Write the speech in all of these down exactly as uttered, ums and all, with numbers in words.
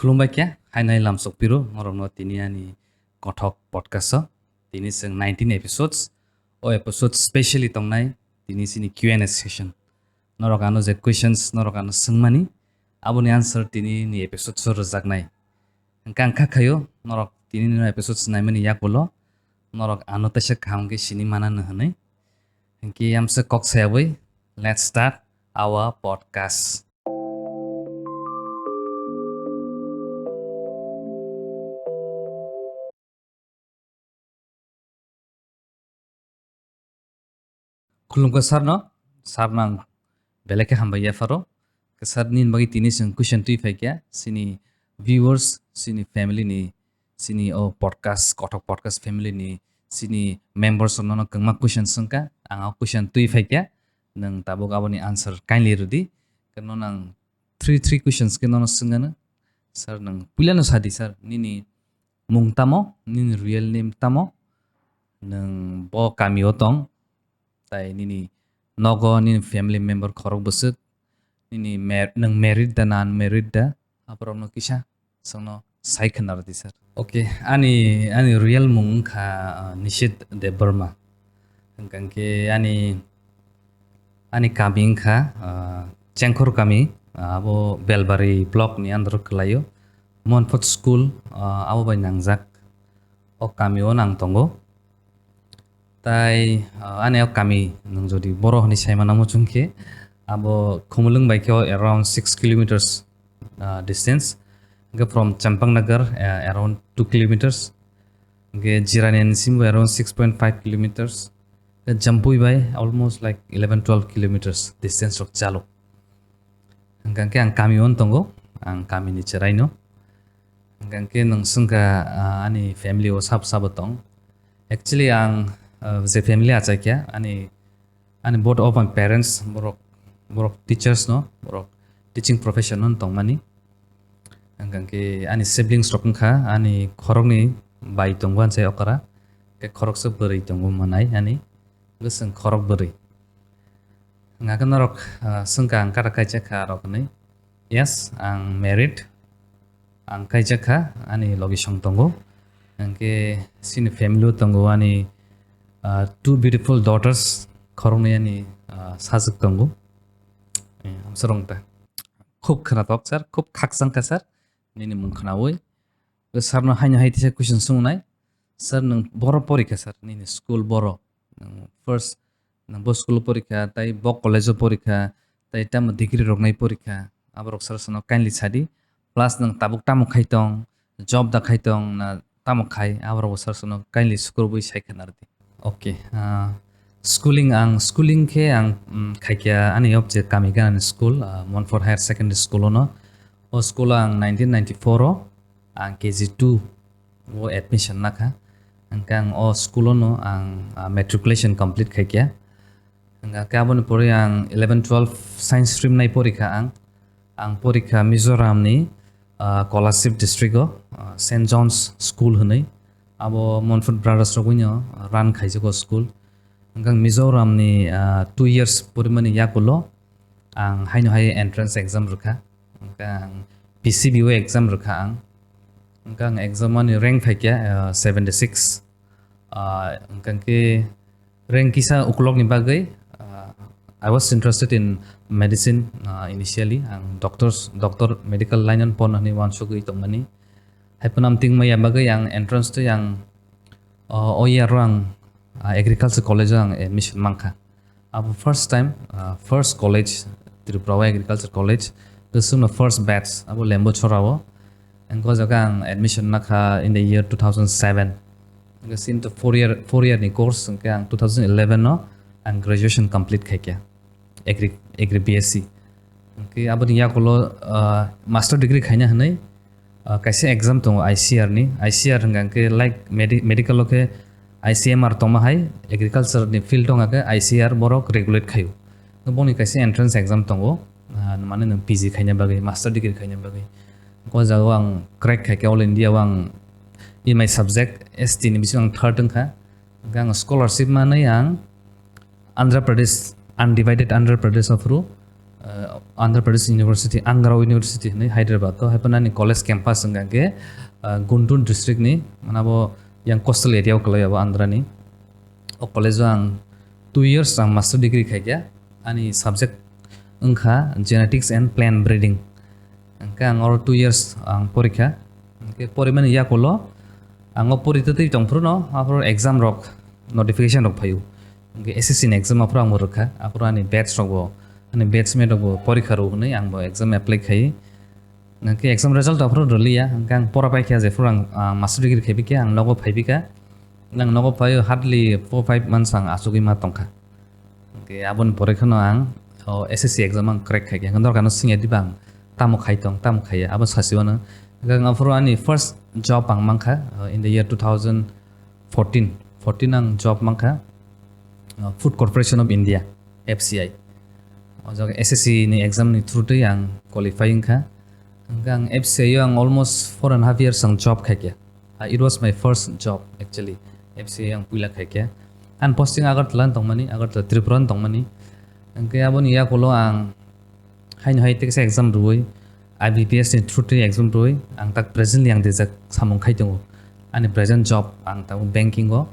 Khulumbai khe, hainai lamsok piro, norokno tini ani kothok podcast o. Tini chwng nineteen episodes. O episode specially tongnai tini chini Q and A session. Norok ano je questions norok ano swngmani, aboni answer tini ni episodes o rwjaknai. Hwnkhe ang kha khaio, norok tini ni episodes naimani yakulo, norok ano teisa kaham khe sini mana no hwnwi. Hwnkhe yamsa kok sayabwi, let's start our podcast. Khulumkha sir no, sir no ang belai khe hambai yapharo. Sir nini bagwi tini chwng question twi phaikha, chini viewers, chini family ni, chini o podcast, kothok podcast family ni, chini members rok nono kwbangma question swngkha, ang o question twi phaikha, nwng tabuk aboni answer kindly rwdi. Khe nono ang three, three questions khe nono swngano. Sir, nwng puilano sadi, sir, nini mung tamo, nini real name tamo, nwng bo kamio tong, tai nini nogo nini family member khorok bwswk, nini mar-, nwng married da na unmarried da, aborokno kisa chwngno sai khna rwdi, sir. Okay, ani, ani real mung wngkha, ah, Nishit Debbarma. Hwnkhe ani, ani kami wngkha, ah, Chengkhor kami, ah, abo Belbari block ni under o kwlaio. Monfort school, ah, abo bai nangjak. O kami o nang tongo. Tai, ah, ani o kami nwng jodi boro hwnwi saimano muchung khe, abo Khumulwng bai khe o around six kilometers, ah, distance. Hwnkhe from Champaknagar, ah, around two kilometers. Hwnkhe Jirani ni simi bai around six point five kilometers. Hwnkhe Jampui bai almost like eleven, twelve kilometers distance rok chalo. Hwnkhe ang kami o tongo, ang kami ni chwraino. Hwnkhe nwng swngkha, ah, ani family o sabo sabo tong. Actually, ang, ah, je family achaikha, ani, ani both of my parents, borok, borok teachers no, borok teaching profession no tongmani. Hwnkhe ani siblings rok wngkha, ani khoroknwi bai tongo, ansai okra, tei khoroksa bwrwi tongo, mwnai ani bwswng khorok bwrwi. Hwnkhe norok, ah, swngkha ang kara kaisa kha rok hwnwi. Yes, ang married. Ang kaijak kha, ani logi song tongo. Hwnkhe chini family o tongo ani, ah, two beautiful daughters, khoroknwi ani, ah, sajwk tongo. Eh, amsarong ta. Khub khwnathok sir, khub khakchang kha sir, nini mung khwnawi. Sir no haino hai tisa question swngnai. Sir, nwng boro porikha sir, nini school boro? Nwng first nwng bo school o porikha, tai bo college o porikha, tai tamo degree rok nai porikha, aborok sir sano kindly sadi. Plus nwng tabuk tamo khai tong, job da khai tong na tamo khai, aborok bo sir sano kindly sukurubui sai khna rwdi. Okay, ah, schooling ang, schooling khe ang, mm, khaikha ani object kami ganani school, ah, Monfort Higher Secondary School ono. O school o ang nineteen ninety-four o ang K G two o admission nakha. Hwnkhe ang o school o no ang, ah, matriculation complete khaikha. Hwnkhe aboni pore ang eleven twelve science stream nai porikha ang. Ang porikha Mizoram ni, ah, Kolasib district o, ah, Saint John's School hwnwi. Abo Monfort Brothers rok wngno run khaijak o school. Hwnkhe ang Mizoram ni, ah, two years porimani yakulo ang haino hai entrance exam rwkha. Hwnkhe ang P C B o exam rwkha ang. Hwnkhe ang exam ani rank phaikha, ah, seventy six. Ah, hwnkhe rank kisa ukulokni bagwi, ah, I was interested in medicine, ah, initially. Ang doctors, doctor medical line ano porna hwnwi uansugwi tongmani. Hai phano amtwing maya bagwi ang entrance twi ang, ah, o year o ang, ah, agriculture college o ang admission mankha. Abo first time, ah, first college, Tripura o agriculture college, bwswkno first batch, abo Lembo Chora o. Ang o jaga ang admission nakha in the year two thousand seven. Hwnkhe sini to four year, four year ni course, hwnkhe ang two thousand eleven no ang graduation complete khaikha, agri, agri B S C. Hwnkhe aboni yakulo, ah, master degree khaina hwnwi, ah, kaisa exam tongo I C R ni. I C R hwnkha hwnkhe like medi-, medical o khe I C M R tongma hai, agriculture ni field wngkha khe I C R borok regulate khaio. Boni kaisa entrance exam tongo, ah, mane nwng P G khaina bagwi, master degree khaina bagwi. O jaga o ang crack khaikha, all India o ang in my subject S T ni bisingo ang third wngkha. Hwnkhe ang scholarship manwi ang Andhra Pradesh, undivided Andhra Pradesh o phuru, ah, Andhra Pradesh University, Angarao University hinwi Hyderabad o, hai phano ani college campus wngkha khe, ah, Guntur district ni, mane abo yang coastal area o kwlai abo Andhra ni. O college o ang two years ang master degree khaikha, ani subject wngkha genetics and plant breeding. Hwnkhe ang oro two years ang porikha. Hwnkhe porimani yakulo ang o pori twtwi tongphuru no, aphuru exam rok, notification rok phaio. Hwnkhe S S C ni exam aphuru ang bo rwkha, aphuru ani batch rok bo, ani batchmate rok bo porikha rw hwnwi ang bo exam apply khai. Hwnkhe exam result aphuru rwliya, hwnkhe ang pora paikha, jephuru ang, ah, master degree khaibikha, ang nogo phaibikha. Ang nogo phaio hardly four five months ang achugwi ma tongkha. Hwnkhe aboni pore kheno ang o S S C exam ang crack khaikha. Hwnkhe norkano swngya diba ang tamo khai tong, tamo khaiya, abo sasiwano. Hwnkhe ang aphuru ani first job ang mankha, uh, in the year two thousand fourteen. Fourteen ang job mankha, uh, Food Corporation of India, F C I. O jaga S S C ni exam ni through twi ang qualify wngkha. Hwnkhe ang F C I o ang almost four and half years ang job khaikha. Ah, it was my first job actually. F C I ang puila khaikha. Ang posting Agartala ni tongmani, Agartala Tripura ni tongmani. Hwnkhe aboni yakulo ang haino hai teksa exam rwui, I B P S ni through twi exam rwui, ang tak presently ang dijak samung khai tongo. Ani present job ang tabuk banking o,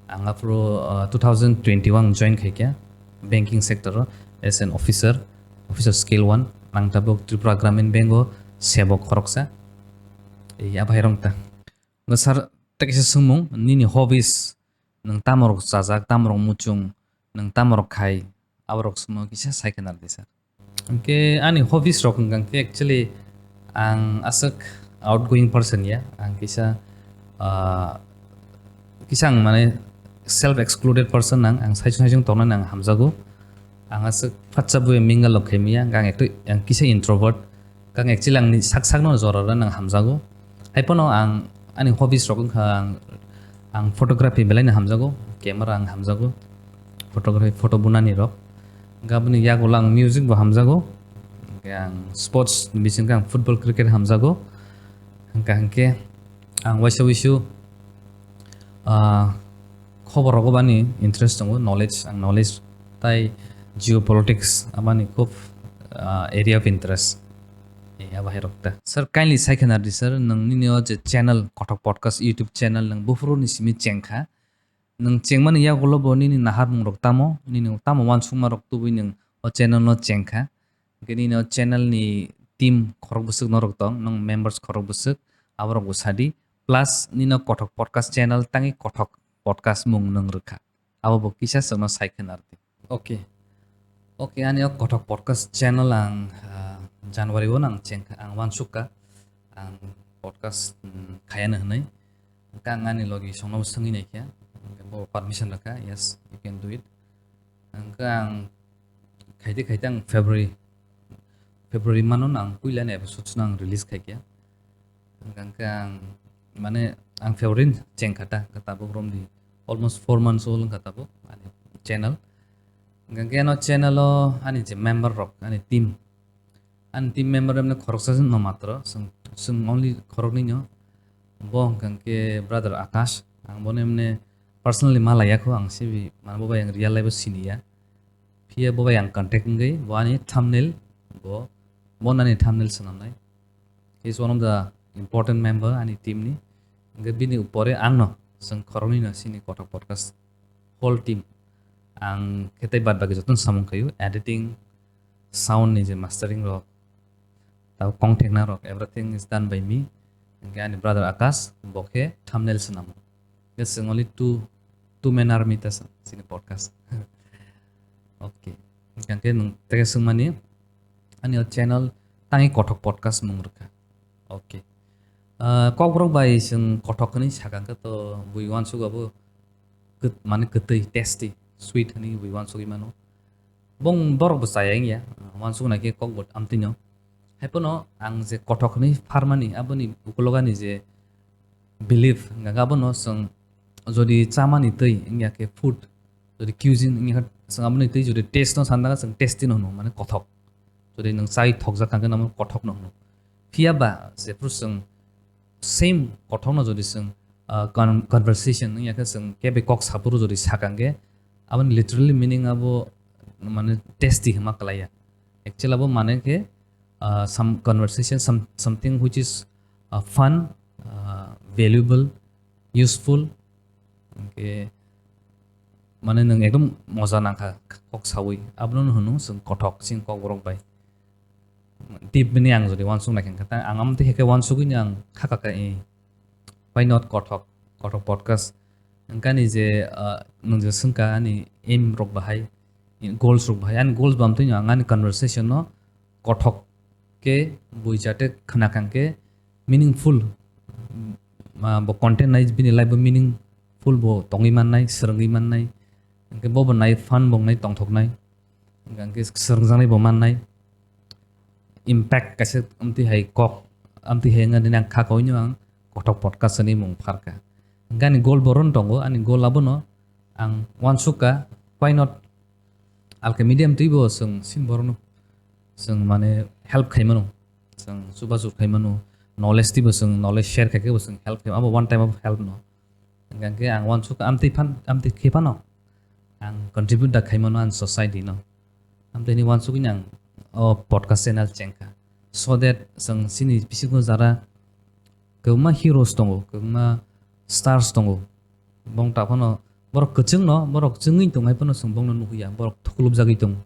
ang aphuru, uh, two thousand twenty-one join khaikha banking sector o as an officer, officer scale one. Ang tabuk Tripura Gramin Bank o sebok khoroksa. Ei, abo hai rwng ta. Sir, tei kaisa swngmung, nini hobbies, nwng tamo rok chajak, tamo rok muchung, nwng tamo rok khai, abo rok swngmung kisa sai khna rwdi, sir. Hwnkhe ani hobbies rok hwnkha khe actually ang aswk outgoing person ya, ang kisa, ah, kisa ang mane self excluded person ang, ang saichung saichung tongnani ang hamjago. Ang aswk phatsa buya mingle rok khaimaya, ang ekto, ang kisa introvert. Kang actually ang ni sak sak no jora rwna ang hamjago. Hai phano ang ani hobbies rok wngkha ang, ang photography belai no hamjago, camera ang hamjago, photography, photo bunani rok. Hwnkhe aboni yagulo ang music bo hamjago. Hwnkhe ang sports ni bisingkhe ang football, cricket hamjago. Hwnkha hwnkhe ang waisa wuisu, ah, khobor rogo bani interest tongo, knowledge, ang knowledge tai geopolitics abani khub, ah, area of interest. Eh, abo hai rok ta. Sir, kindly sai khna rwdi, sir, nwng nini o je channel, Kothok Podcast YouTube channel, nwng buphuru ni simi chengkha. Nwng chengmani yagulo bo nini naharmung rok tamo, nini tamo uansukma rok tubui nwng o channel no chengkha. Hwnkhe nini o channel ni team khorok bwswk norok tong, nwng members khorok bwswk, aborok bo sadi. Plus nini o Kothok Podcast channel tangwi Kothok Podcast mung nwng rwkha. Abo bo kisa chwngno sai khna rwdi. Okay. Okay, ani o Kothok Podcast channel ang, ah, January o nang chengkha, ang uansukha, ang podcast, mm, khayano hwnwi. Hwnkhe ang ani logi songno swngwi naikha, hwnkhe bo permission rwkha, "Yes, you can do it." Hwnkhe ang khaite khaite ang February, February mano ang puilani episode no ang release khaikha. Hwnkhe ang, mane, ang February ni chengkha ta, tabuk romdi almost four months old wngkha tabuk ani channel. Hwnkhe ano channel o ani je member rok, ani team, ani team member emne khoroksa no matro, chwng, chwng only khoroknwi no. Bo hwnkhe brother Akash, ang bono emne personally malaiya kho, ang sibi, mane, bo bai ang real life o siniya. Phiya bo bai ang contact wngwi bo ani thumbnail, bo, bo ani thumbnail swnamnai. He is one of the important member ani team ni. Hwnkhe bini upore ang no, chwng khoroknwi no sini Kothok Podcast whole team. Ang khe tei bad baki joto no samung khaio, editing, sound ni je mastering rok, tabo kongthekna rok, everything is done by me. Hwnkhe ani brother Akash, bo khe thumbnail swnamo. Yes, only two, two man army ta sa, sini podcast. Okay. Hwnkhe nwng tei swngmani, ani o channel tangwi Kothok Podcast mung rwkha. Okay. Ah, Kokborok bai chwng kothok hwnwi sakha khe to bui uansuk abo kwt-, mane kwtwi, tasty, sweet hwnwi bui uansugwi mano. Bong borok bo chaya wngya, uansuk nai khe kok bo amtwino. Hai phano ang je kothok hwnwi pharmani, aboni ukulok ani je belief, hwnka khe abono chwng jodi chamani twi wngya khe food, jodi cuisine wngya khe chwng aboni twi jodi taste no san khe chwng tasty no hwno, mane kothok. Jodi nwng chai thokjak kha khe namo kothok no hwno. Phiya ba jephru chwng same kothok no jodi chwng, ah, con-, conversation wngya khe chwng kebe kok saphuru jodi sakha khe aboni literally meaning abo mane tasty hwnma kwlaiya. Actually abo mane khe, ah, some conversation, some, something which is, ah, fun, ah, valuable, useful, hwnkhe mane nwng ekdom moja nangkha kok sawi, abono hwno chwng kothok chini kokborok bai. Deep meaning ang jodi uansuk naikha, ang amtwi hai khe uansugwino ang kha kaka, eh, why not kothok, kothok podcast? Hwnkhe ani je, ah, nwng je swngkha ani aim rok bahai, goals rok bahai, ani goals bo amtwino ang ani conversation no kothok khe bui jate khwna kha hwnkhe meaningful, ah, bo content nai bini life bo meaningful bo tongwi mannai, swrwngwi mannai, hwnkhe bobo nai fun bo wngnai, tongthoknai, hwnkhe swrwngjaknai bo mannai, impact kaisa amtwi hai kok, amtwi hai wngya nini ang kha kaui no ang kothok podcast ni mung pharkha. Hwnkhe ani goal boron tongo, ani goal abono ang uansukha, why not? Alka medium twibo chwng sin borokno chwng mane help khaimano, chwng chubachu khaimano, knowledge twibo chwng knowledge share khaikhe bo chwng help khaimano, abo one time of help no. Hwnkhe ang uansukha amtwi phan, amtwi khe phano ang contribute da khaimano ani society no. Amtwini uansugwino ang o podcast channel chengkha, so that chwng chini bisingo jara kwbangma heroes tongo, kwbangma stars tongo, bong ta phano borok kwchwngno, borok chwngwi tongwi phano chwng bongno nuhya, borok thuklubjagwi tongo.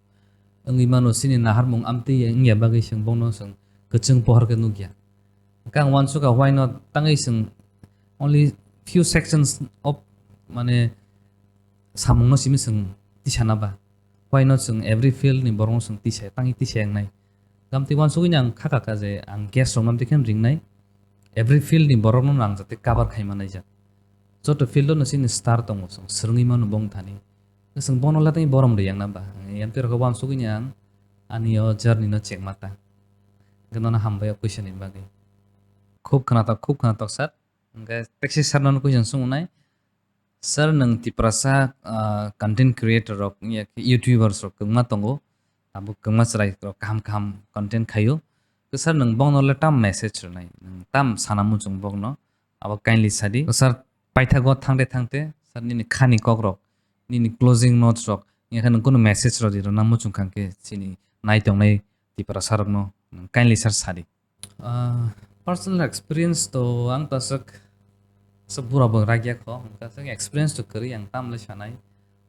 Wngwi mano chini naharmung amtwi wngya bagwi chwng bongno chwng kwchwng pohor khe nukya. Hwnkhe ang uansukha, why not tangwi chwng only few sections of mane samungno simi chwng tisana ba? Why not chwng every field ni borokno chwng tisa, tangwi tisa wngnai? Amtwi uansugwino ang kha kaka je ang guest rokno amtwi khe ringnai, every field ni borokno ang jate cover khai manai jak. Joto field o no chini star tongo, chwng swrwngwi mano bong thani. Chwng bono le tei borom riyang na ba? Amtwi rok uansugwino ang ani o journey no chengma ta. Hwnkhe nono hambai o question ni bagwi. Khub khwnathok, khub khwnathok sir. Hwnkhe tekse sir nono question swngnai. Sir, nwng Tiprasa, ah, content creator rok, wngya khe YouTubers rok kwbangma tongo. Abo kwbangma chwrai rok kaham kaham content khaio. Khe sir, nwng bono le tam message rwnai? Nwng tam sana muchung bokno? Abo kindly sadi. Sir, paithago thangte thangte, sir, nini khani kok rok, nini closing notes rok, wngya khe nwng kunu message rok rwna muchung kha khe chini nai tongnai Tiprasa rokno, nwng kindly sir sadi. Ah, personal experience to ang to aswk, aswk bura bo rakya kho, hwnkhe aswk experience to kwrwi ang tamle sanai.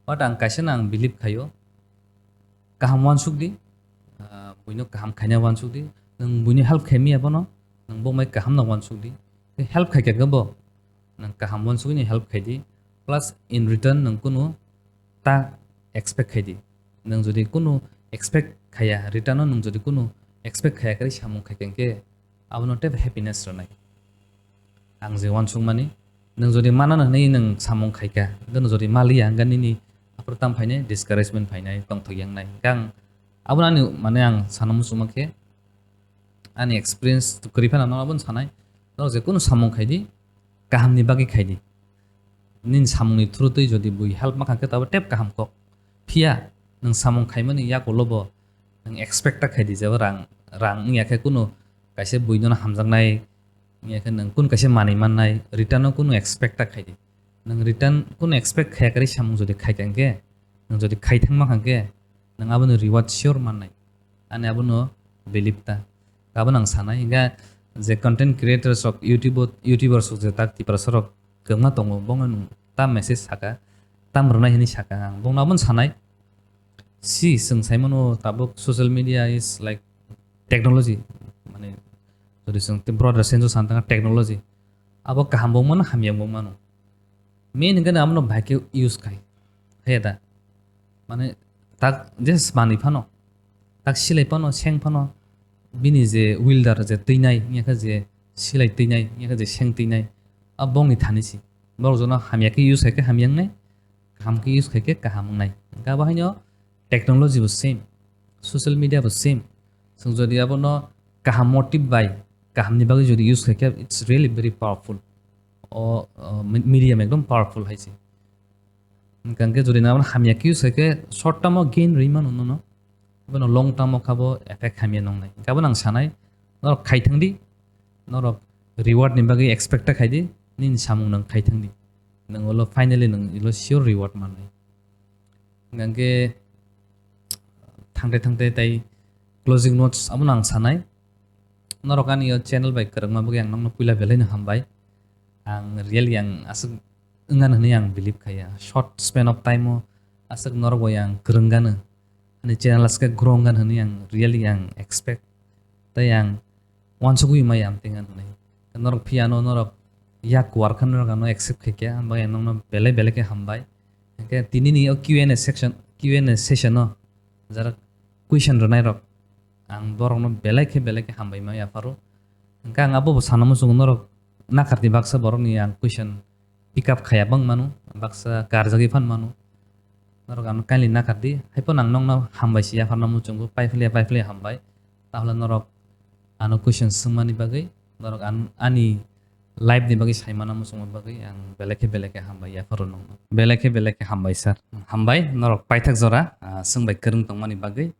But ang kaisa no ang believe khaio, kaham uansuk di, ah, buino kaham khaina uansuk di, nwng buino help khaimaya bono, nwng bo mai kaham no uansuk di. Help khaikha khe bo, nwng kaham uansugwino help khai di, plus in return nwng kunu ta expect khai di. Nwng jodi kunu expect khaiya, return o nwng jodi kunu expect khaiya kwrwi samung khaikha hwnkhe abono teibo happiness rwnai. Ang je uansukmani, nwng jodi manano hwnwi nwng samung khaikha, hwnkhe nwng jodi maliya, hwnkhe nini aphuru tamo phainai, discouragement phainai, tongthok yangnai. Hwnkhe ang abono ani, mane, ang sana muchungma khe, ani experience to kwrwi phano nono abono sanai, norok je kunu samung khai di, kahamni bagwi khai di. Nini samungni through twi jodi bui help ma kha khe, tabo tep kaham kok. Phiya nwng samung khaimani yakulo bo nwng expect ta khai di, jebo rang, rang wngya khe kunu kaisa buino hamjaknai, wngya khe nwng kunu kaisa manwi mannai, return o kunu expect ta khai di. Nwng return kunu expect khaya kwrwi samung jodi khai kha hwnkhe, nwng jodi khai thangma kha hwnkhe, nwng abono reward sure mannai. Ani abono believe ta. Abono ang sanai, hwnkhe je content creators rok, YouTube o, YouTubers rok je tak Tiprasa rok kwbangma tongo, bono nwng tam message saka, tam rwnai hinwi saka, ang bono abono sanai. Si, chwng saimano tabuk social media is like technology, mane, jodi chwng tei broader sense o sana thangkha technology, abo kaham bo mano, hamya bo mano. Main hwnkhe abono bahai khe use khai, haya da? Mane, tak je manwi phano, tak silai phano, seng phano, bini je welder je twinai, wngya khe je silai twinai, wngya khe je seng twinai, a bongni thani si. Borok jono hamya khe use khai khe hamya wngnai, kaham khe use khai khe kaham wngnai. Hwnkhe abo haino technology bo same, social media bo same. Chwng jodi abono kaham motive bai, kahamni bagwi jodi use khai khe, it's really very powerful. O, o, me-, medium ekdom powerful hai se. Hwnkhe jodi nang hamya khe use khai khe short term o gain rwi mano nono, abono long term o kha bo effect hamya nongnai. Hwnkhe abono ang sanai, norok khai thang di, norok reward ni bagwi expect ta khai di, nini samung nwng khai thang di. Nwng ulo finally nwng ulo sure reward mannai. Hwnkhe thangte thangte tai closing notes abono ang sanai. Norok ani o channel bai kwrwngma bagwi ang nokno puila belai no hambai. Ang really ang aswk wngna hwnwi ang believe khaiya. Short span of time o aswk norok bai ang kwrwng gano. Ani channel aswk grow wngna hwnwi ang really ang expect. Tei ang uansugwi maya amtwi wngna hwnwi. Norok phiya ano norok yak work khe norok ano accept khaikha, ang bagwi ang nokno belai belai khe hambai. Hwnkhe tini ni o Q and A section, Q and A session o jara question rwnai rok, ang borokno belai khe belai khe hambai ma yapharo. Hwnkhe ang abo bo sana muchungo norok nakarni baksa borokni ang question pick up khaiya bang mano, baksa karjagwi phan mano. Norok ano kindly nakardi, haiphano ang nokno hambai se yapharna muchungo, paiphle paiphle hambai. Tahle norok ano question swngmani bagwi, norok an-, ani life ni bagwi saimana muchungma bagwi ang belai khe belai khe hambai yapharo nokno. Belai khe belai khe hambai sir. Hambai norok paithak jora, ah, swngbai kwrwng tongmani bagwi.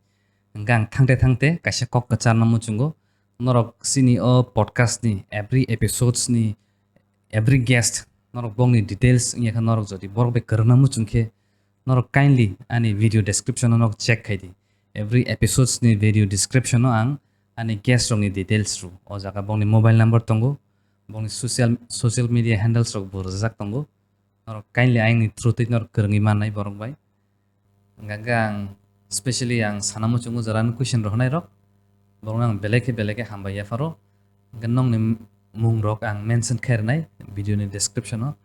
Hwnkhe ang thangte thangte kaisa kok kwcharna muchungo. Norok chini o podcast ni every episodes ni every guest norok bongni details wngya khe norok jodi borok bai kwrwngna muchung khe norok kindly ani video description o norok check khai di. Every episodes ni video description o ang ani guest rokni details rw. O jaga bongni mobile number tongo, bongni social, social media handles rok bo rwjak tongo. Norok kindly ayangni through twi norok kwrwngwi mannai borok bai. Hwnkhe ang specially ang sana muchungo jora ni question rok hwnai rok, borokno ang belai khe belai khe hambai yapharo. Hwnkhe nokni mung rok ang mention khe rwnai video ni description o,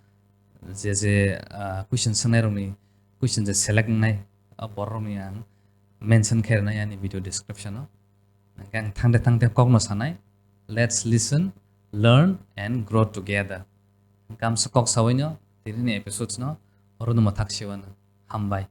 je je, ah, question swngnai rokni question je select wngnai, o borok rokni ang mention khe rwnai ani video description o. Hwnkhe ang thangte thangte kokno sanai, let's listen, learn and grow together. Hwnkhe amsa kok sawi no tini ni episodes no oro no mwthak siwano. Hambai.